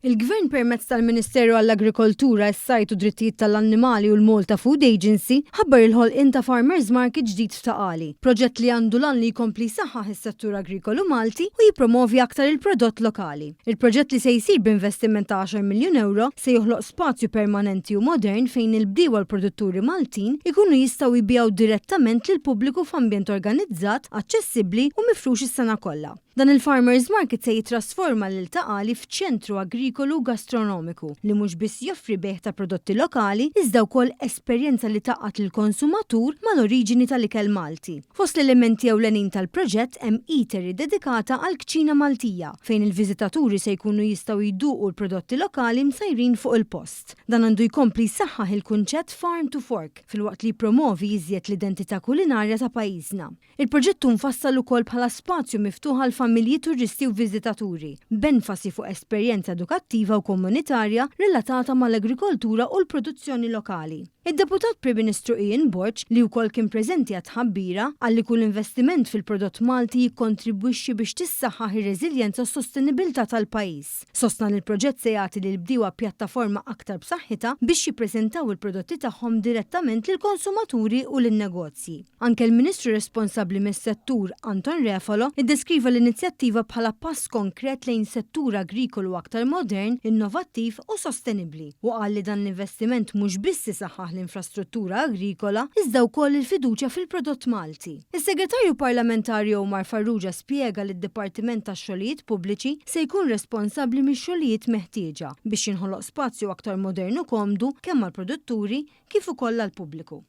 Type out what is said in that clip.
Il-Gvern permezz tal-Ministeru għall-Agrikoltura, is-Sajd u d-Drittijiet tal-Annimali u l-Malta Food Agency ħabbar il-ħolqien ta' Farmers Market ġdid f'Ta' Qali, proġett li għandu l-għan li jkompli jsaħħaħ is-settur agrikolu Malti u jippromovi aktar il-prodott lokali. Il-proġett li se jsir b'investiment ta' għaxar miljun ewro se joħloq spazju permanenti u modern fejn il-bdiewa u l-produtturi Maltin ikunu jistgħu jbigħu direttament lill-pubbliku f'ambjent organizzat, aċċessibbli u mifrux is-sena kollha. Dan il-Farmers Market se jittrasforma lil Ta' Qali f'ċentru agrikolu u gastronomiku li mhux biss joffri bejgħ ta' prodotti lokali iżda wkoll esperjenza li tgħaqqad lill-konsumatur mal-oriġini tal-ikel Malti. Fost l-elementi ewlenin tal-proġett hemm eatery dedikata għall-kċina Maltija fejn il-viżitaturi se jkunu jistgħu jduqu l-prodotti lokali msajrin fuq il-post. Dan għandu jkompli jsaħħaħ il-kunċett farm to fork filwaqt li jippromovi iżjed l-identità kulinarja ta' pajjiżna. Il-proġett hu mfassal ukoll bħala spazju miftuħ għal familji, turisti u viżitaturi, b'enfasi fuq esperjenza edukattiva u komunitarja relatata mal-agrikoltura u l-produzzjoni lokali. Id-Deputat Prim Ministru Ian Borg, li wkoll kien preżenti għat-tħabbira, qal li kull investiment fil-prodott Malti jikkontribwixxi biex tissaħħaħ ir-reżiljenza u s-sostenibilità tal-pajjiż. Sostna li l-proġett se jagħti lill-bdiewa pjattaforma aktar b'saħħitha biex jippreżentaw il-prodotti tagħhom direttament lill-konsumaturi u lin-negozji. Anke l-Ministru responsabbli mis-settur, Anton Refalo, iddeskriva l-inizjattiva bħala pass konkret lejn settur agrikolu aktar modern, innovattiv u sostenibbli, u qal li dan l-investiment mhux biss isaħħaħ l-infrastruttura agrikola iżda wkoll il-fiduċja fil-prodott Malti. Is-Segretarju Parlamentari Omar Farrugia spjega li d-Dipartiment tax-Xogħlijiet Pubbliċi se jkun responsabbli mix-xogħlijiet meħtieġa biex jinħoloq spazju aktar modern u komdu kemm għall-produtturi kif ukoll għall-pubbliku.